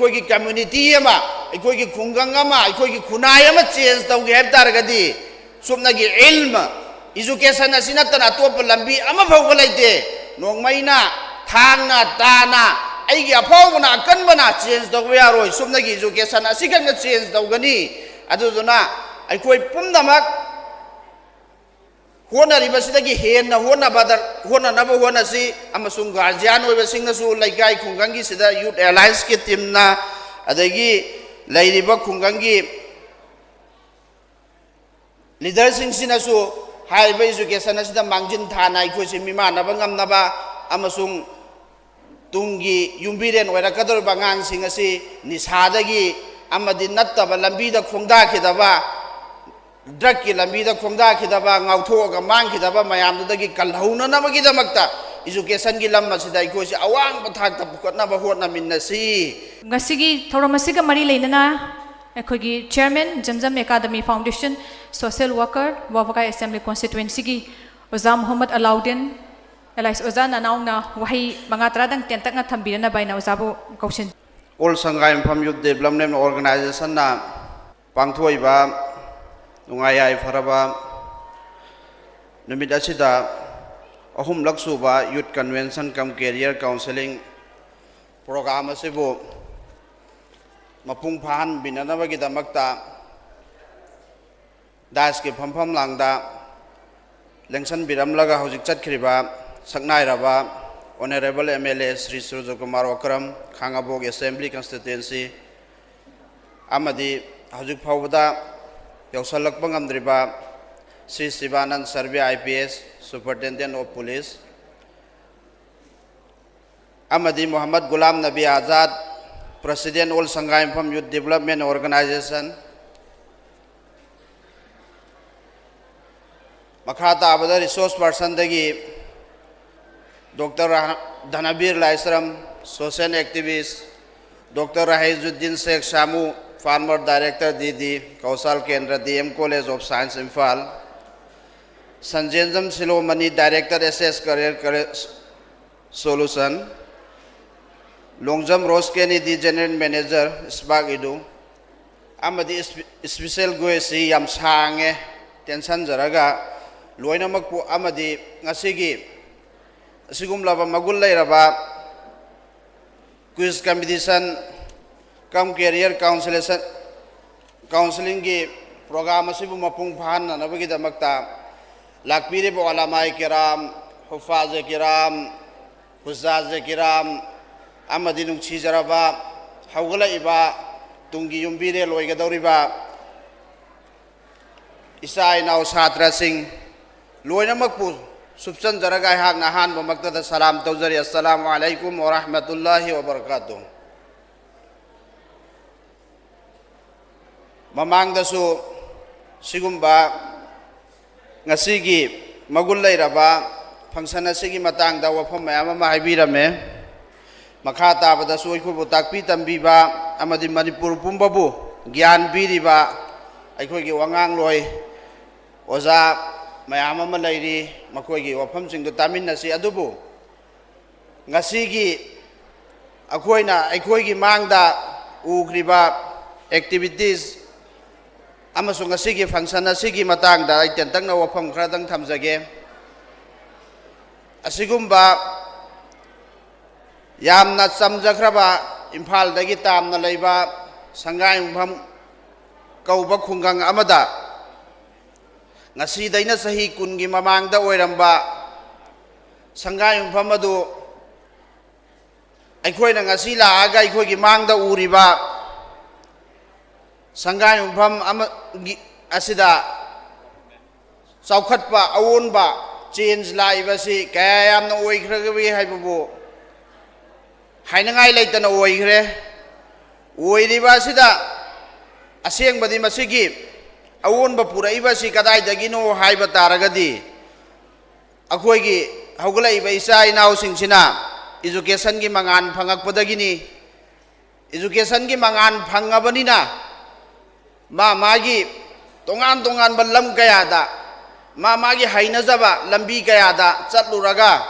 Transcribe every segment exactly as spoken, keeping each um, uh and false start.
ꯑꯩꯈꯣꯏꯒꯤ ꯀꯝꯃ꯭ꯌꯨꯅꯤꯇꯤ ꯑꯃ, ꯑꯩꯈꯣꯏꯒꯤ ꯈꯨꯡꯒꯪ ꯑꯃ, ꯑꯩꯈꯣꯏꯒꯤ ꯈꯨꯟꯅꯥꯏ ꯑꯃ ꯆꯦꯟꯖ ꯇꯧꯒꯦ ꯍꯥꯏꯕ ꯇꯥꯔꯒꯗꯤ ꯆꯨꯞꯅꯒꯤ ꯏꯜꯃ, ꯏꯖꯨꯀꯦꯁꯟ ꯑꯁꯤ ꯅꯠꯇꯅ ꯑꯇꯣꯞꯄ ꯂꯝꯕꯤ ꯑꯃ ꯐꯥꯎꯕ ꯂꯩꯇꯦ꯫ ꯅꯣꯡꯃꯩꯅ, ꯊꯥꯡꯅ, ꯇꯥꯅ, ꯑꯩꯒꯤ ꯑꯐꯥꯎꯕꯅ, ꯑꯀꯟꯕꯅ ꯆꯦꯟꯖ ꯇꯧꯕ ꯌꯥꯔꯣꯏ꯫ ꯆꯨꯞꯅꯒꯤ ꯏꯖꯨꯀꯦꯁꯟ ꯑꯁꯤꯈꯛꯅ ꯆꯦꯟꯖ ꯇꯧꯒꯅꯤ꯫ ꯑꯗꯨꯗꯨꯅ ꯑꯩꯈꯣꯏ ꯄꯨꯝꯅꯃꯛ ꯍꯣꯠꯅꯔꯤꯕꯁꯤꯗꯒꯤ ꯍꯦꯟꯅ ꯍꯣꯠꯅꯕꯗ, ꯍꯣꯠꯅꯅꯕ ꯍꯣꯠꯅꯁꯤ꯫ ꯑꯃꯁꯨꯡ ꯒꯥꯔꯖꯤꯌꯥꯟ ꯑꯣꯏꯕꯁꯤꯡꯅꯁꯨ ꯂꯩꯀꯥꯏ ꯈꯨꯡꯒꯪꯒꯤꯁꯤꯗ ꯌꯨꯠ ꯑꯦꯂꯥꯏꯟꯁꯀꯤ ꯇꯤꯝꯅ, ꯑꯗꯒꯤ ꯂꯩꯔꯤꯕ ꯈꯨꯡꯒꯪꯒꯤ ꯂꯤꯗꯔꯁꯤꯡꯁꯤꯅꯁꯨ ꯍꯥꯏꯔꯤꯕ ꯏꯖꯨꯀꯦꯁꯟ ꯑꯁꯤꯗ ꯃꯥꯡꯖꯤꯟ ꯊꯥꯅ ꯑꯩꯈꯣꯏꯁꯤ ꯃꯤꯃꯥꯟꯅꯕ ꯉꯝꯅꯕ ꯑꯃꯁꯨꯡ ꯇꯨꯡꯒꯤ ꯌꯨꯝꯕꯤꯔꯦꯟ ꯑꯣꯏꯔꯛꯀꯗꯧꯔꯤꯕ ꯑꯉꯥꯡꯁꯤꯡ ꯑꯁꯤ ꯅꯤꯁꯥꯗꯒꯤ ꯑꯃꯗꯤ ꯅꯠꯇꯕ ꯂꯝꯕꯤꯗ ꯈꯣꯡꯗꯥꯈꯤꯗꯕ, ꯗ꯭ꯔꯒꯀꯤ ꯂꯝꯕꯤꯗ ꯈꯣꯡꯗꯥꯈꯤꯗꯕ, ꯉꯥꯎꯊꯣꯛꯑꯒ ꯃꯥꯡꯈꯤꯗꯕ ꯃꯌꯥꯝꯗꯨꯗꯒꯤ ꯀꯜꯍꯧꯅꯅꯕꯒꯤꯗꯃꯛꯇ ꯏꯖꯨꯀꯦꯁꯟꯒꯤ ꯂꯝ ꯑꯁꯤꯗ ꯑꯩꯈꯣꯏꯁꯤ ꯑꯋꯥꯡꯕ ꯊꯥꯛꯇ ꯄꯨꯈꯠꯅꯕ ꯍꯣꯠꯅꯃꯤꯟꯅꯁꯤ꯫ ꯉꯁꯤꯒꯤ ꯊꯧꯔꯝ ꯑꯁꯤꯒ ꯃꯔꯤ ꯂꯩꯅꯅ ꯑꯩꯈꯣꯏꯒꯤ chairman, Jamjam academy foundation, social worker, Wabgai assembly ꯀꯣꯟꯁꯇꯤꯇ꯭ꯋꯦꯟꯁꯤꯒꯤ ꯑꯣꯖꯥ ꯃꯣꯍꯝꯃꯗ ꯑꯂꯥꯎꯗꯤꯟ, ꯑꯦꯂꯥꯏꯁ ꯑꯣꯖꯥ ꯅꯅꯥꯎꯅ ꯋꯥꯍꯩ ꯃꯉꯥ ꯇꯔꯥꯗꯪ ꯇꯦꯟꯇꯛꯅ ꯊꯝꯕꯤꯔꯅꯕ ꯑꯩꯅ ꯑꯣꯖꯥꯕꯨ ꯀꯧꯁꯤꯟ꯫ ꯑꯣꯜ ꯁꯪꯒꯥꯏꯌꯨꯝꯐꯝ ꯌꯨꯠ ꯗꯦꯕꯂꯞꯃꯦꯟ ꯑꯣꯔꯒꯅꯥꯏꯖꯦꯁꯟꯅ ꯄꯥꯡꯊꯣꯛꯏꯕ ꯅꯨꯡꯉꯥꯏ ꯌꯥꯏꯐꯔꯕ ꯅꯨꯃꯤꯠ ꯑꯁꯤꯗ ꯑꯍꯨꯝꯂꯛ ꯁꯨꯕ ꯌꯨꯠ ꯀꯟꯚꯦꯟꯁꯟ ꯀꯝ ꯀꯦꯔꯤꯌꯔ ꯀꯥꯎꯟꯁꯦꯂꯤꯡ ꯄ꯭ꯔꯣꯒ꯭ꯔꯥꯝ ꯑꯁꯤꯕꯨ ꯃꯄꯨꯡ ꯐꯥꯍꯟꯕꯤꯅꯅꯕꯒꯤꯗꯃꯛꯇ ꯗꯥꯏꯁꯀꯤ ꯐꯝꯐꯝ ꯂꯥꯡꯗ ꯂꯦꯡꯁꯟꯕꯤꯔꯝꯂꯒ ꯍꯧꯖꯤꯛ ꯆꯠꯈ꯭ꯔꯤꯕ ꯁꯛꯅꯥꯏꯔꯕ honourable M L A Shri Surajkumar Okram, Khangabok assembly constituency, ꯑꯃꯗꯤ ꯍꯧꯖꯤꯛ ꯐꯥꯎꯕꯗ ꯌꯧꯁꯜꯂꯛꯄ ꯉꯝꯗ꯭ꯔꯤꯕ Shri Sivananda Surve, I P S, superintendent of police, ꯑꯃꯗꯤ Mohammad Ghulam Nabi Azad, president all Sangaiyumpham youth development organization, ꯃꯈꯥ ꯇꯥꯕꯗ ꯔꯤꯁꯣꯔꯁ ꯄꯔꯁꯟꯗꯒꯤ ꯗꯣꯛꯇꯔ ꯔꯥ-, ꯙꯅꯕꯤꯔ ꯂꯥꯏꯁ꯭ꯔꯝ, ꯁꯣꯁꯤꯌꯦꯜ ꯑꯦꯛꯇꯤꯚꯤꯁ, ꯗꯣꯛꯇꯔ ꯔꯥꯍꯤꯖꯨꯗꯤꯟ ꯁꯦꯈ ꯁꯥꯃꯨ, former director D D, ꯀꯧꯁꯥꯜ ꯀꯦꯟꯗ꯭ꯔ, D M College of Science, Imphal, Sanjenjam Silomani, director S S Career, Career Solution, Longjam Ross Kennedy, general manager, Spark edu, ꯑꯃꯗꯤ ꯏꯁꯄꯤ-, special ꯒꯦꯁ꯭ꯠꯁꯤ ꯌꯥꯝ ꯁꯥꯡꯉꯦ, ꯇꯦꯟꯁꯟꯖꯔꯒ ꯂꯣꯏꯅꯃꯛꯄꯨ, ꯑꯃꯗꯤ ꯉꯁꯤꯒꯤ ꯑꯁꯤꯒꯨꯝꯂꯕ ꯃꯒꯨꯟ ꯂꯩꯔꯕ quiz competition cum career counselation, counselling ꯒꯤ program ꯑꯁꯤꯕꯨ ꯃꯄꯨꯡ ꯐꯥꯍꯟꯅꯅꯕꯒꯤꯗꯃꯛꯇ ꯂꯥꯛꯄꯤꯔꯤꯕ ꯎꯂꯃꯥꯏ ꯀꯤꯔꯥꯝ, ꯍꯨꯐꯥꯖꯦ ꯀꯤꯔꯥꯝ, ꯍꯨꯖꯥꯖꯦ ꯀꯤꯔꯥꯝ ꯑꯃꯗꯤ ꯅꯨꯡꯁꯤꯖꯔꯕ ꯍꯧꯒꯠꯂꯛꯏꯕ ꯇꯨꯡꯒꯤ ꯌꯨꯝꯕꯤꯔꯦꯜ ꯑꯣꯏꯒꯗꯧꯔꯤꯕ ꯏꯆꯥ ꯏꯅꯥꯎ ꯁꯥꯇ꯭ꯔꯁꯤꯡ ꯂꯣꯏꯅꯃꯛꯄꯨ ꯁꯨꯞꯆꯟꯖꯔꯒ ꯑꯩꯍꯥꯛꯅ ꯑꯍꯥꯟꯕꯃꯛꯇꯗ ꯁꯂꯥꯝ ꯇꯧꯖꯔꯤ꯫ ꯑꯁꯁꯂꯥꯃꯨ ꯑꯂꯥꯏꯀꯨꯝ ꯋꯔꯍꯃꯇꯨꯜꯂꯥꯍꯤ ꯋꯕꯔꯀꯥꯇꯨꯍ꯫ ꯃꯃꯥꯡꯗꯁꯨ ꯁꯤꯒꯨꯝꯕ ꯉꯁꯤꯒꯤ ꯃꯒꯨꯟ ꯂꯩꯔꯕ function ꯑꯁꯤꯒꯤ ꯃꯇꯥꯡꯗ ꯋꯥꯐꯝ ꯃꯌꯥꯝ ꯑꯃ ꯍꯥꯏꯕꯤꯔꯝꯃꯦ꯫ ꯃꯈꯥ ꯇꯥꯕꯗꯁꯨ ꯑꯩꯈꯣꯏꯕꯨ ꯇꯥꯛꯄꯤ ꯇꯝꯕꯤꯕ ꯑꯃꯗꯤ ꯃꯅꯤꯄꯨꯔ ꯄꯨꯝꯕꯕꯨ ꯒ꯭ꯌꯥꯟ ꯄꯤꯔꯤꯕ ꯑꯩꯈꯣꯏꯒꯤ ꯋꯥꯉꯥꯡꯂꯣꯏ ꯑꯣꯖꯥ ꯃꯌꯥꯝ ꯑꯃ ꯂꯩꯔꯤ, ꯃꯈꯣꯏꯒꯤ ꯋꯥꯐꯝꯁꯤꯡꯗꯨ ꯇꯥꯃꯤꯟꯅꯁꯤ꯫ ꯑꯗꯨꯕꯨ ꯉꯁꯤꯒꯤ ꯑꯩꯈꯣꯏꯅ ꯑꯩꯈꯣꯏꯒꯤ ꯃꯥꯡꯗ ꯎꯈ꯭ꯔꯤꯕ activities ꯑꯃꯁꯨꯡ ꯉꯁꯤꯒꯤ function ꯑꯁꯤꯒꯤ ꯃꯇꯥꯡꯗ ꯑꯩ ꯇꯦꯟꯇꯛꯅ ꯋꯥꯐꯝ ꯈꯔꯗꯪ ꯊꯝꯖꯒꯦ꯫ ꯑꯁꯤꯒꯨꯝꯕ ꯌꯥꯝꯅ ꯆꯝꯖꯈ꯭ꯔꯕ ꯏꯝꯐꯥꯜꯗꯒꯤ ꯇꯥꯝꯅ ꯂꯩꯕ ꯁꯪꯒꯥꯏꯌꯨꯝꯐꯝ ꯀꯧꯕ ꯈꯨꯡꯒꯪ ꯑꯃꯗ ꯉꯁꯤꯗꯩꯅ ꯆꯍꯤ ꯀꯨꯟꯒꯤ ꯃꯃꯥꯡꯗ ꯑꯣꯏꯔꯝꯕ ꯁꯪꯒꯥꯏꯌꯨꯝꯐꯝ ꯑꯗꯨ ꯑꯩꯈꯣꯏꯅ ꯉꯁꯤ ꯂꯥꯛꯑꯒ ꯑꯩꯈꯣꯏꯒꯤ ꯃꯥꯡꯗ ꯎꯔꯤꯕ ꯁꯪꯒꯥꯏꯌꯨꯝꯐꯝ ꯑꯃꯒꯤ ꯑꯁꯤꯗ ꯆꯥꯎꯈꯠꯄ, ꯑꯑꯣꯟꯕ, change ꯂꯥꯛꯏꯕꯁꯤ ꯀꯌꯥ ꯌꯥꯝꯅ ꯑꯣꯏꯈ꯭ꯔꯒꯦ ꯍꯥꯏꯕꯕꯨ ꯍꯥꯏꯅꯉꯥꯏ ꯂꯩꯇꯅ ꯑꯣꯏꯈ꯭ꯔꯦ꯫ ꯑꯣꯏꯔꯤꯕ ꯑꯁꯤꯗ ꯑꯁꯦꯡꯕꯗꯤ ꯃꯁꯤꯒꯤ ꯑꯑꯣꯟꯕ ꯄꯨꯔꯛꯏꯕ ꯑꯁꯤ ꯀꯗꯥꯏꯗꯒꯤꯅꯣ ꯍꯥꯏꯕ ꯇꯥꯔꯒꯗꯤ, ꯑꯩꯈꯣꯏꯒꯤ ꯍꯧꯒꯠꯂꯛꯏꯕ ꯏꯆꯥ ꯏꯅꯥꯎꯁꯤꯡꯁꯤꯅ education ꯒꯤ ꯃꯉꯥꯜ ꯐꯪꯉꯛꯄꯗꯒꯤꯅꯤ꯫ Education ꯒꯤ ꯃꯉꯥꯜ ꯐꯪꯉꯕꯅꯤꯅ ꯃꯥ ꯃꯥꯒꯤ ꯇꯣꯉꯥꯟ ꯇꯣꯉꯥꯟꯕ ꯂꯝ ꯀꯌꯥꯗ, ꯃꯥ ꯃꯥꯒꯤ ꯍꯩꯅꯖꯕ ꯂꯝꯕꯤ ꯀꯌꯥꯗ ꯆꯠꯂꯨꯔꯒ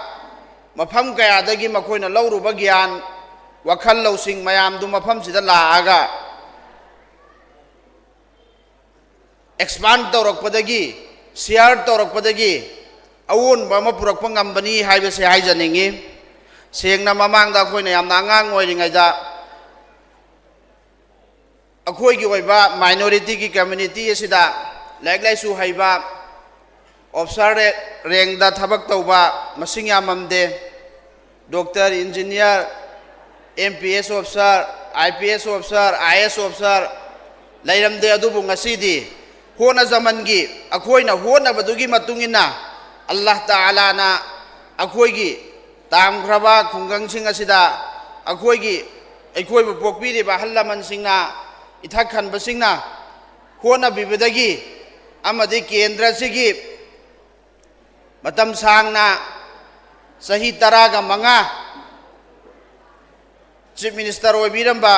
ꯃꯐꯝ ꯀꯌꯥꯗꯒꯤ ꯃꯈꯣꯏꯅ ꯂꯧꯔꯨꯕ ꯒ꯭ꯌꯥꯟ, ꯋꯥꯈꯜ ꯂꯧꯁꯤꯡ ꯃꯌꯥꯝꯗꯨ ꯃꯐꯝꯁꯤꯗ ꯂꯥꯛꯑꯒ ꯑꯦꯛꯁꯄꯥꯟ ꯇꯧꯔꯛꯄꯗꯒꯤ, ꯁꯤꯌꯥꯔ ꯇꯧꯔꯛꯄꯗꯒꯤ ꯑꯑꯣꯟꯕ ꯑꯃ ꯄꯨꯔꯛꯄ ꯉꯝꯕꯅꯤ ꯍꯥꯏꯕꯁꯦ ꯍꯥꯏꯖꯅꯤꯡꯉꯤ꯫ ꯁꯦꯡꯅ ꯃꯃꯥꯡꯗ ꯑꯩꯈꯣꯏꯅ ꯌꯥꯝꯅ ꯑꯉꯥꯡ ꯑꯣꯏꯔꯤꯉꯩꯗ ꯑꯩꯈꯣꯏꯒꯤ ꯑꯣꯏꯕ ꯃꯥꯏꯅꯣꯔꯤꯇꯤꯒꯤ ꯀꯝꯃ꯭ꯌꯨꯅꯤꯇꯤ ꯑꯁꯤꯗ ꯂꯥꯏꯔꯤꯛ ꯂꯥꯏꯁꯨ ꯍꯩꯕ, ꯑꯣꯐꯤꯁꯥꯔ ꯔꯦꯡꯗ ꯊꯕꯛ ꯇꯧꯕ ꯃꯁꯤꯡ ꯌꯥꯝꯃꯝꯗꯦ꯫ Doctor, engineer, M P S officer, I P S officer, I S officer ꯂꯩꯔꯝꯗꯦ꯫ ꯑꯗꯨꯕꯨ ꯉꯁꯤꯗꯤ ꯍꯣꯠꯅꯖꯃꯟꯒꯤ ꯑꯩꯈꯣꯏꯅ ꯍꯣꯠꯅꯕꯗꯨꯒꯤ ꯃꯇꯨꯡ ꯏꯟꯅ ꯑꯜꯂꯥꯍ ꯇꯥꯂꯥꯅ ꯑꯩꯈꯣꯏꯒꯤ ꯇꯥꯝꯈ꯭ꯔꯕ ꯈꯨꯡꯒꯪꯁꯤꯡ ꯑꯁꯤꯗ ꯑꯩꯈꯣꯏꯒꯤ, ꯑꯩꯈꯣꯏꯕꯨ ꯄꯣꯛꯄꯤꯔꯤꯕ ꯑꯍꯜ ꯂꯃꯟꯁꯤꯡꯅ, ꯏꯊꯛ ꯈꯟꯕꯁꯤꯡꯅ ꯍꯣꯠꯅꯕꯤꯕꯗꯒꯤ ꯑꯃꯗꯤ ꯀꯦꯟꯗ꯭ꯔꯁꯤꯒꯤ ꯃꯇꯝ ꯁꯥꯡꯅ ꯆꯍꯤ ꯇꯔꯥꯒ ꯃꯉꯥ ꯆꯤꯐ ꯃꯤꯅꯤꯁꯇꯔ ꯑꯣꯏꯕꯤꯔꯝꯕ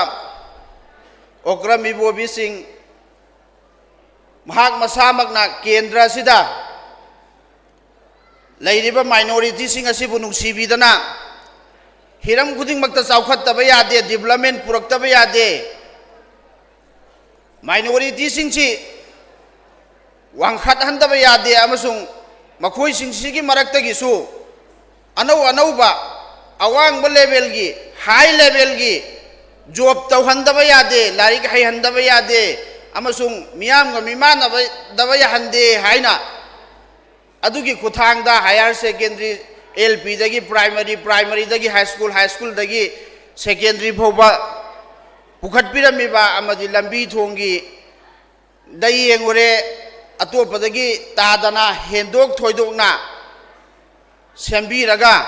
ꯑꯣꯀ꯭ꯔꯝ ꯏꯕꯣꯕꯤ ꯁꯤꯡ, ꯃꯍꯥꯛ ꯃꯁꯥꯃꯛꯅ ꯀꯦꯟꯗ꯭ꯔ ꯑꯁꯤꯗ ꯂꯩꯔꯤꯕ ꯃꯥꯏꯅꯣꯔꯤꯇꯤꯁꯤꯡ ꯑꯁꯤꯕꯨ ꯅꯨꯡꯁꯤꯕꯤꯗꯅ ꯍꯤꯔꯝ ꯈꯨꯗꯤꯡꯃꯛꯇ ꯆꯥꯎꯈꯠꯇꯕ ꯌꯥꯗꯦ, ꯗꯤꯕꯂꯞꯃꯦꯟ ꯄꯨꯔꯛꯇꯕ ꯌꯥꯗꯦ, ꯃꯥꯏꯅꯣꯔꯤꯇꯤꯁꯤꯡꯁꯤ ꯋꯥꯡꯈꯠꯍꯟꯗꯕ ꯌꯥꯗꯦ ꯑꯃꯁꯨꯡ ꯃꯈꯣꯏꯁꯤꯡꯁꯤꯒꯤ ꯃꯔꯛꯇꯒꯤꯁꯨ ꯑꯅꯧ ꯑꯅꯧꯕ ꯑꯋꯥꯡꯕ ꯂꯦꯚꯦꯜꯒꯤ, ꯍꯥꯏ ꯂꯦꯚꯦꯜꯒꯤ ꯖꯣꯕ ꯇꯧꯍꯟꯗꯕ ꯌꯥꯗꯦ, ꯂꯥꯏꯔꯤꯛ ꯍꯩꯍꯟꯗꯕ ꯌꯥꯗꯦ ꯑꯃꯁꯨꯡ ꯃꯤꯌꯥꯝꯒ ꯃꯤꯃꯥꯟꯅꯗꯕ ꯌꯥꯍꯟꯗꯦ ꯍꯥꯏꯅ ꯑꯗꯨꯒꯤ ꯈꯨꯠꯊꯥꯡꯗ ꯍꯥꯌꯔ ꯁꯦꯀꯦꯟꯗꯔꯤ, ꯑꯦꯜ ꯄꯤꯗꯒꯤ ꯄ꯭ꯔꯥꯏꯃꯔꯤ, ꯄ꯭ꯔꯥꯏꯃꯔꯤꯗꯒꯤ ꯍꯥꯏ ꯁ꯭ꯀꯨꯜ, ꯍꯥꯏ ꯁ꯭ꯀꯨꯜꯗꯒꯤ ꯁꯦꯀꯦꯟꯗꯔꯤ ꯐꯥꯎꯕ ꯄꯨꯈꯠꯄꯤꯔꯝꯃꯤꯕ ꯑꯃꯗꯤ ꯂꯝꯕꯤ ꯊꯣꯡꯒꯤ ꯗ ꯌꯦꯡꯉꯨꯔꯦ, ꯑꯇꯣꯞꯄꯗꯒꯤ ꯇꯥꯗꯅ ꯍꯦꯟꯗꯣꯛ ꯊꯣꯏꯗꯣꯛꯅ ꯁꯦꯝꯕꯤꯔꯒ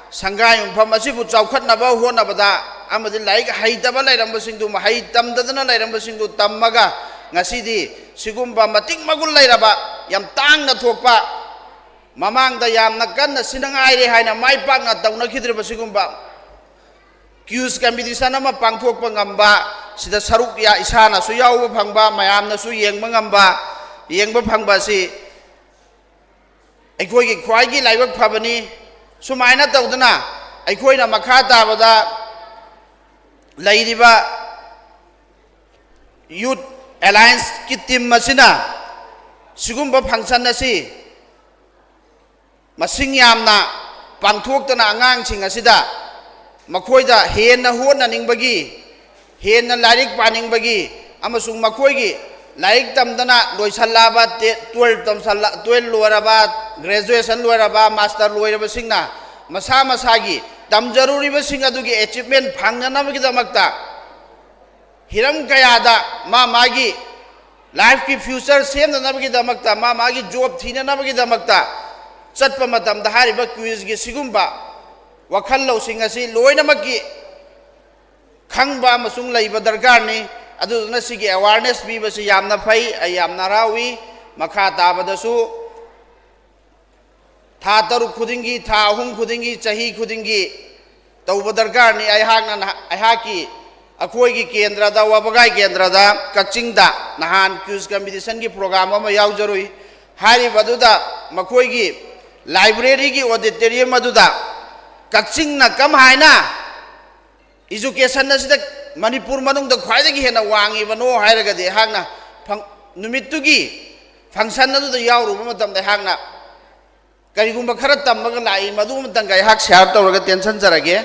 ꯁꯪꯒꯥꯏ ꯌꯨꯝꯐꯝ ꯑꯁꯤꯕꯨ ꯆꯥꯎꯈꯠꯅꯕ ꯍꯣꯠꯅꯕꯗ ꯑꯃꯗꯤ ꯂꯥꯏꯔꯤꯛ ꯍꯩꯇꯕ ꯂꯩꯔꯝꯕꯁꯤꯡꯗꯨ, ꯃꯍꯩ ꯇꯝꯗꯗꯅ ꯂꯩꯔꯝꯕꯁꯤꯡꯗꯨ ꯇꯝꯃꯒ ꯉꯁꯤꯗꯤ ꯁꯤꯒꯨꯝꯕ ꯃꯇꯤꯛ ꯃꯒꯨꯟ ꯂꯩꯔꯕ, ꯌꯥꯝ ꯇꯥꯡꯅ ꯊꯣꯛꯄ, ꯃꯃꯥꯡꯗ ꯌꯥꯝꯅ ꯀꯟꯅ ꯁꯤꯅꯉꯥꯏꯔꯦ ꯍꯥꯏꯅ ꯃꯥꯏ ꯄꯥꯛꯅ ꯇꯧꯅꯈꯤꯗ꯭ꯔꯤꯕ ꯁꯤꯒꯨꯝꯕ ꯀ꯭ꯌꯨꯖ ꯀꯝꯄꯤꯇꯤꯁꯟ ꯑꯃ ꯄꯥꯡꯊꯣꯛꯄ ꯉꯝꯕ, ꯁꯤꯗ ꯁꯔꯨꯛ ꯌꯥ-, ꯏꯁꯥꯅꯁꯨ ꯌꯥꯎꯕ ꯐꯪꯕ, ꯃꯌꯥꯝꯅꯁꯨ ꯌꯦꯡꯕ ꯉꯝꯕ, ꯌꯦꯡꯕ ꯐꯪꯕ ꯑꯁꯤ ꯑꯩꯈꯣꯏꯒꯤ ꯈ꯭ꯋꯥꯏꯒꯤ ꯂꯥꯏꯕꯛ ꯐꯕꯅꯤ꯫ ꯁꯨꯃꯥꯏꯅ ꯇꯧꯗꯅ ꯑꯩꯈꯣꯏꯅ ꯃꯈꯥ ꯇꯥꯕꯗ ꯂꯩꯔꯤꯕ Youth Allianceꯀꯤ team ꯑꯁꯤꯅ ꯁꯤꯒꯨꯝꯕ function ꯑꯁꯤ ꯃꯁꯤꯡ ꯌꯥꯝꯅ ꯄꯥꯡꯊꯣꯛꯇꯅ ꯑꯉꯥꯡꯁꯤꯡ ꯑꯁꯤꯗ ꯃꯈꯣꯏꯗ ꯍꯦꯟꯅ ꯍꯣꯠꯅꯅꯤꯡꯕꯒꯤ, ꯍꯦꯟꯅ ꯂꯥꯏꯔꯤꯛ ꯄꯥꯅꯤꯡꯕꯒꯤ ꯑꯃꯁꯨꯡ ꯃꯈꯣꯏꯒꯤ ꯂꯥꯏꯔꯤꯛ ꯇꯝꯗꯅ ꯂꯣꯏꯁꯜꯂꯛꯑꯕ, ꯇꯦ-, twelve ꯇꯝꯁꯜꯂ-, twelve ꯂꯣꯏꯔꯕ, graduation ꯂꯣꯏꯔꯕ, master ꯂꯣꯏꯔꯕꯁꯤꯡꯅ ꯃꯁꯥ ꯃꯁꯥꯒꯤ ꯇꯝꯖꯔꯨꯔꯤꯕꯁꯤꯡ ꯑꯗꯨꯒꯤ achievement ꯐꯪꯅꯅꯕꯒꯤꯗꯃꯛꯇ ꯍꯤꯔꯝ ꯀꯌꯥꯗ ꯃꯥ ꯃꯥꯒꯤ lifeꯀꯤ future ꯁꯦꯝꯅꯅꯕꯒꯤꯗꯃꯛꯇ, ꯃꯥ ꯃꯥꯒꯤ job ꯊꯤꯅꯅꯕꯒꯤꯗꯃꯛꯇ ꯆꯠꯄ ꯃꯇꯝꯗ ꯍꯥꯏꯔꯤꯕ quizꯀꯤ ꯁꯤꯒꯨꯝꯕ ꯋꯥꯈꯜ ꯂꯧꯁꯤꯡ ꯑꯁꯤ ꯂꯣꯏꯅꯃꯛꯀꯤ ꯈꯪꯕ ꯑꯃꯁꯨꯡ ꯂꯩꯕ ꯗꯔꯀꯥꯔꯅꯤ꯫ ꯑꯗꯨꯗꯨꯅ ꯁꯤꯒꯤ awareness ꯄꯤꯕꯁꯤ ꯌꯥꯝꯅ ꯐꯩ, ꯑꯩ ꯌꯥꯝꯅ ꯍꯔꯥꯎꯏ꯫ ꯃꯈꯥ ꯇꯥꯕꯗꯁꯨ ꯊꯥ ꯇꯔꯨꯛ ꯈꯨꯗꯤꯡꯒꯤ, ꯊꯥ ꯑꯍꯨꯝ ꯈꯨꯗꯤꯡꯒꯤ, ꯆꯍꯤ ꯈꯨꯗꯤꯡꯒꯤ ꯇꯧꯕ ꯗꯔꯀꯥꯔꯅꯤ꯫ ꯑꯩꯍꯥꯛꯅ ꯅꯍ-, ꯑꯩꯍꯥꯛꯀꯤ, ꯑꯩꯈꯣꯏꯒꯤ ꯀꯦꯟꯗ꯭ꯔꯗ, ꯋꯥꯕꯒꯥꯏ ꯀꯦꯟꯗ꯭ꯔꯗ, ꯀꯛꯆꯤꯡꯗ ꯅꯍꯥꯟ quiz competitionꯒꯤ program ꯑꯃ ꯌꯥꯎꯖꯔꯨꯏ꯫ ꯍꯥꯏꯔꯤꯕꯗꯨꯗ ꯃꯈꯣꯏꯒꯤ libraryꯒꯤ auditorium ꯑꯗꯨꯗ ꯀꯛꯆꯤꯡꯅ ꯀꯝꯍꯥꯏꯅ education ꯑꯁꯤꯗ ꯃꯅꯤꯄꯨꯔ ꯃꯅꯨꯡꯗ ꯈ꯭ꯋꯥꯏꯗꯒꯤ ꯍꯦꯟꯅ ꯋꯥꯡꯉꯤꯕꯅꯣ ꯍꯥꯏꯔꯒꯗꯤ ꯑꯩꯍꯥꯛꯅ ꯐꯪ-, ꯅꯨꯃꯤꯠꯇꯨꯒꯤ function ꯑꯗꯨꯗ ꯌꯥꯎꯔꯨꯕ ꯃꯇꯝꯗ ꯑꯩꯍꯥꯛꯅ ꯀꯔꯤꯒꯨꯝꯕ ꯈꯔ ꯇꯝꯃꯒ ꯂꯥꯛꯏ, ꯃꯗꯨ ꯑꯃꯇꯪꯒ ꯑꯩꯍꯥꯛ share ꯇꯧꯔꯒ ꯇꯦꯟꯁꯤꯟꯖꯔꯒꯦ꯫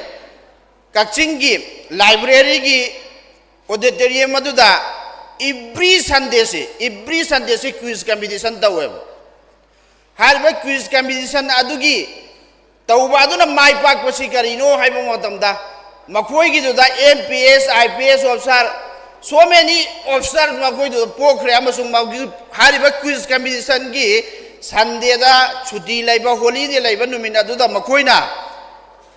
ꯀꯛꯆꯤꯡꯒꯤ libraryꯒꯤ auditorium ꯑꯗꯨꯗ every Sundayꯁꯤ, every Sundayꯁꯤ quiz competition ꯇꯧꯋꯦꯕ꯫ ꯍꯥꯏꯔꯤꯕ quiz competition ꯑꯗꯨꯒꯤ ꯇꯧꯕ ꯑꯗꯨꯅ ꯃꯥꯏ ꯄꯥꯛꯄꯁꯤ ꯀꯔꯤꯅꯣ ꯍꯥꯏꯕ ꯃꯇꯝꯗ, ꯃꯈꯣꯏꯒꯤꯗꯨꯗ M P S, I P S officer, so many officers ꯃꯈꯣꯏꯗꯨꯗ ꯄꯣꯛꯈ꯭ꯔꯦ, ꯑꯃꯁꯨꯡ ꯃꯈꯣꯏ ꯍꯥꯏꯔꯤꯕ quiz competitionꯒꯤ Sundayꯗ ꯁꯨꯇꯤ ꯂꯩꯕ, holiday ꯂꯩꯕ ꯅꯨꯃꯤꯠ ꯑꯗꯨꯗ ꯃꯈꯣꯏꯅ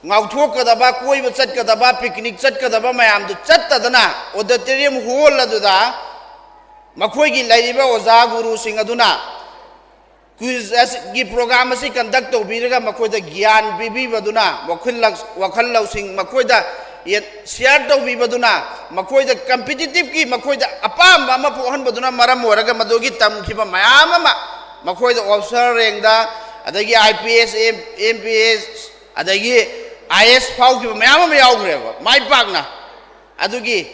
ꯉꯥꯎꯊꯣꯛꯀꯗꯕ, ꯀꯣꯏꯕ ꯆꯠꯀꯗꯕ, picnic ꯆꯠꯀꯗꯕ ꯃꯌꯥꯝꯗꯨ ꯆꯠꯇꯗꯅ auditorium hall ꯑꯗꯨꯗ ꯃꯈꯣꯏꯒꯤ ꯂꯩꯔꯤꯕ ꯑꯣꯖꯥ ꯒꯨꯔꯨꯁꯤꯡ ꯑꯗꯨꯅ quiz ꯑꯁꯤꯒꯤ program ꯑꯁꯤ conduct ꯇꯧꯕꯤꯔꯒ ꯃꯈꯣꯏꯗ ꯒ꯭ꯌꯥꯟ ꯄꯤꯕꯤꯕꯗꯨꯅ, ꯋꯥꯈꯜ ꯂꯧ-, ꯋꯥꯈꯜ ꯂꯧꯁꯤꯡ ꯃꯈꯣꯏꯗ ꯌꯦ-, share ꯇꯧꯕꯤꯕꯗꯨꯅ, ꯃꯈꯣꯏꯗ competitiveꯀꯤ ꯃꯈꯣꯏꯗ ꯑꯄꯥꯝꯕ ꯑꯃ ꯄꯣꯛꯍꯟꯕꯗꯨꯅ ꯃꯔꯝ ꯑꯣꯏꯔꯒ ꯃꯗꯨꯒꯤ ꯇꯝꯈꯤꯕ ꯃꯌꯥꯝ ꯑꯃ ꯃꯈꯣꯏꯗ officer rankꯗ, ꯑꯗꯒꯤ I P S, M-, M P S, ꯑꯗꯒꯤ I A S ꯐꯥꯎꯈꯤꯕ ꯃꯌꯥꯝ ꯑꯃ ꯌꯥꯎꯈ꯭ꯔꯦꯕ ꯃꯥꯏ ꯄꯥꯛꯅ꯫ ꯑꯗꯨꯒꯤ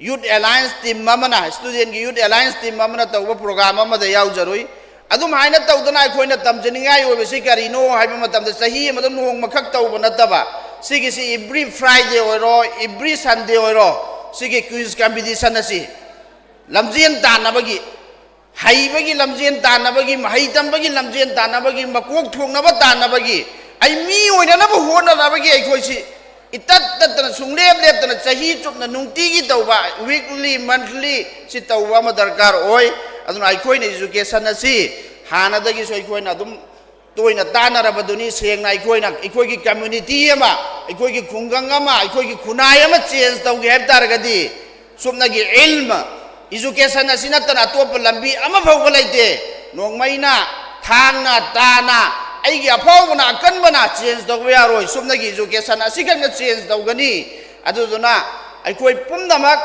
ꯌꯨꯠ ꯑꯦꯂꯥꯏꯟꯁ ꯇꯤꯝ ꯑꯃꯅ, ꯁ꯭ꯇꯨꯗꯦꯟꯒꯤ ꯌꯨꯠ ꯑꯦꯂꯥꯏꯟꯁ ꯇꯤꯝ ꯑꯃꯅ ꯇꯧꯕ ꯄ꯭ꯔꯣꯒ꯭ꯔꯥꯝ ꯑꯃꯗ ꯌꯥꯎꯖꯔꯨꯏ꯫ ꯑꯗꯨꯝ ꯍꯥꯏꯅ ꯇꯧꯗꯅ ꯑꯩꯈꯣꯏꯅ ꯇꯝꯖꯅꯤꯡꯉꯥꯏ ꯑꯣꯏꯕꯁꯤ ꯀꯔꯤꯅꯣ ꯍꯥꯏꯕ ꯃꯇꯝꯗ, ꯆꯍꯤ ꯑꯃꯗ ꯅꯣꯡꯃꯈꯛ ꯇꯧꯕ ꯅꯠꯇꯕ, ꯁꯤꯒꯤꯁꯤ ꯑꯦꯕ꯭ꯔꯤ ꯐ꯭ꯔꯥꯏꯗꯦ ꯑꯣꯏꯔꯣ, ꯑꯦꯕ꯭ꯔꯤ ꯁꯟꯗꯦ ꯑꯣꯏꯔꯣ, ꯁꯤꯒꯤ ꯀ꯭ꯋꯤꯖ ꯀꯝꯄꯤꯇꯤꯁꯟ ꯑꯁꯤ ꯂꯝꯖꯦꯟ ꯇꯥꯟꯅꯕꯒꯤ, ꯍꯩꯕꯒꯤ ꯂꯝꯖꯦꯟ ꯇꯥꯟꯅꯕꯒꯤ, ꯃꯍꯩ ꯇꯝꯕꯒꯤ ꯂꯝꯖꯦꯟ ꯇꯥꯟꯅꯕꯒꯤ, ꯃꯀꯣꯛ ꯊꯣꯡꯅꯕ ꯇꯥꯟꯅꯕꯒꯤ, ꯑꯩ ꯃꯤ ꯑꯣꯏꯅꯅꯕ ꯍꯣꯠꯅꯅꯕꯒꯤ ꯑꯩꯈꯣꯏꯁꯤ ꯏꯇꯠ ꯇꯠꯇꯅ, ꯁꯨꯡꯂꯦꯞ ꯂꯦꯞꯇꯅ, ꯆꯍꯤ ꯆꯨꯞꯅ ꯅꯨꯡꯇꯤꯒꯤ ꯇꯧꯕ, ꯋꯤꯛꯂꯤ, ꯃꯟꯊꯂꯤ ꯁꯤ ꯇꯧꯕ ꯑꯃ ꯗꯔꯀꯥꯔ ꯑꯣꯏ꯫ ꯑꯗꯨꯅ ꯑꯩꯈꯣꯏꯅ ꯏꯖꯨꯀꯦꯁꯟ ꯑꯁꯤ ꯍꯥꯟꯅꯗꯒꯤꯁꯨ ꯑꯩꯈꯣꯏꯅ ꯑꯗꯨꯝ ꯇꯣꯏꯅ ꯇꯥꯟꯅꯔꯕꯗꯨꯅꯤ꯫ ꯁꯦꯡꯅ ꯑꯩꯈꯣꯏꯅ ꯑꯩꯈꯣꯏꯒꯤ ꯀꯝꯃ꯭ꯌꯨꯅꯤꯇꯤ ꯑꯃ, ꯑꯩꯈꯣꯏꯒꯤ ꯈꯨꯡꯒꯪ ꯑꯃ, ꯑꯩꯈꯣꯏꯒꯤ ꯈꯨꯟꯅꯥꯏ ꯑꯃ ꯆꯦꯟꯖ ꯇꯧꯒꯦ ꯍꯥꯏꯕ ꯇꯥꯔꯒꯗꯤ, ꯆꯨꯞꯅꯒꯤ ꯏꯜꯃ, ꯏꯖꯨꯀꯦꯁꯟ ꯑꯁꯤ ꯅꯠꯇꯅ ꯑꯇꯣꯞꯄ ꯂꯝꯕꯤ ꯑꯃ ꯐꯥꯎꯕ ꯂꯩꯇꯦ꯫ ꯅꯣꯡꯃꯩꯅ, ꯊꯥꯡꯅ, ꯇꯥꯅ, ꯑꯩꯒꯤ ꯑꯐꯥꯎꯕꯅ, ꯑꯀꯟꯕꯅ ꯆꯦꯟꯖ ꯇꯧꯕ ꯌꯥꯔꯣꯏ꯫ ꯆꯨꯞꯅꯒꯤ ꯏꯖꯨꯀꯦꯁꯟ ꯑꯁꯤꯈꯛꯅ ꯆꯦꯟꯖ ꯇꯧꯒꯅꯤ꯫ ꯑꯗꯨꯗꯨꯅ ꯑꯩꯈꯣꯏ ꯄꯨꯝꯅꯃꯛ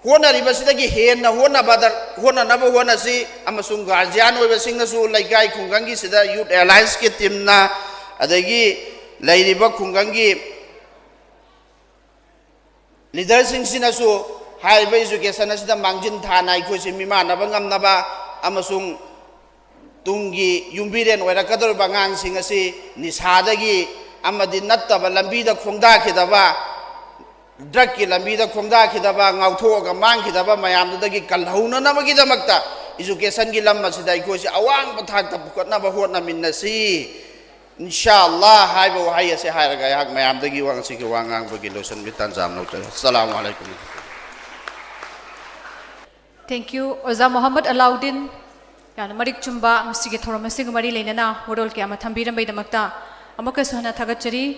ꯍꯣꯠꯅꯔꯤꯕꯁꯤꯗꯒꯤ ꯍꯦꯟꯅ ꯍꯣꯠꯅꯕꯗ, ꯍꯣꯠꯅꯅꯕ ꯍꯣꯠꯅꯁꯤ꯫ ꯑꯃꯁꯨꯡ ꯒꯥꯔꯖꯤꯌꯥꯟ ꯑꯣꯏꯕꯁꯤꯡꯅꯁꯨ ꯂꯩꯀꯥꯏ ꯈꯨꯡꯒꯪꯒꯤꯁꯤꯗ ꯌꯨꯠ ꯑꯦꯂꯥꯏꯟꯁꯀꯤ ꯇꯤꯝꯅ, ꯑꯗꯒꯤ ꯂꯩꯔꯤꯕ ꯈꯨꯡꯒꯪꯒꯤ ꯂꯤꯗꯔꯁꯤꯡꯁꯤꯅꯁꯨ ꯍꯥꯏꯔꯤꯕ ꯏꯖꯨꯀꯦꯁꯟ ꯑꯁꯤꯗ ꯃꯥꯡꯖꯤꯟ ꯊꯥꯅ ꯑꯩꯈꯣꯏꯁꯤ ꯃꯤꯃꯥꯟꯅꯕ ꯉꯝꯅꯕ ꯑꯃꯁꯨꯡ ꯇꯨꯡꯒꯤ ꯌꯨꯝꯕꯤꯔꯦꯟ ꯑꯣꯏꯔꯛꯀꯗꯧꯔꯤꯕ ꯑꯉꯥꯡꯁꯤꯡ ꯑꯁꯤ ꯅꯤꯁꯥꯗꯒꯤ ꯑꯃꯗꯤ ꯅꯠꯇꯕ ꯂꯝꯕꯤꯗ ꯈꯣꯡꯗꯥꯈꯤꯗꯕ, ꯗ꯭ꯔꯒꯀꯤ ꯂꯝꯕꯤꯗ ꯈꯣꯡꯗꯥꯈꯤꯗꯕ, ꯉꯥꯎꯊꯣꯛꯑꯒ ꯃꯥꯡꯈꯤꯗꯕ ꯃꯌꯥꯝꯗꯨꯗꯒꯤ ꯀꯜꯍꯧꯅꯅꯕꯒꯤꯗꯃꯛꯇ ꯏꯖꯨꯀꯦꯁꯟꯒꯤ ꯂꯝ ꯑꯁꯤꯗ ꯑꯩꯈꯣꯏꯁꯤ ꯑꯋꯥꯡꯕ ꯊꯥꯛꯇ ꯄꯨꯈꯠꯅꯕ ꯍꯣꯠꯅꯃꯤꯟꯅꯁꯤ꯫ ꯏꯟꯁꯥ ꯑꯜꯂꯥ ꯍꯥꯏꯕ ꯋꯥꯍꯩ ꯑꯁꯤ ꯍꯥꯏꯔꯒ ꯑꯩꯍꯥꯛ ꯃꯌꯥꯝꯗꯒꯤ ꯋꯥ, ꯉꯁꯤꯒꯤ ꯋꯥ ꯉꯥꯡꯕꯒꯤ ꯂꯣꯏꯁꯤꯟꯕꯒꯤ ꯇꯥꯟꯖꯥ ꯑꯃ ꯂꯧꯖꯔꯤ꯫ ꯑꯁꯂꯥꯃꯨ ꯑꯂꯥꯏꯀꯨꯝ꯫ Thank you, ꯑꯣꯖꯥ ꯃꯣꯍꯝꯃꯗ ꯑꯂꯥꯎꯗꯤꯟ꯫ ꯌꯥꯝꯅ ꯃꯔꯤꯛ ꯆꯨꯝꯕ ꯉꯁꯤꯒꯤ ꯊꯧꯔꯝ ꯑꯁꯤꯒ ꯃꯔꯤ ꯂꯩꯅꯅ ꯋꯥꯔꯣꯜ ꯀꯌꯥ ꯑꯃ ꯊꯝꯕꯤꯔꯝꯕꯒꯤꯗꯃꯛꯇ ꯑꯃꯨꯛꯀꯁꯨ ꯍꯟꯅ ꯊꯥꯒꯠꯆꯔꯤ꯫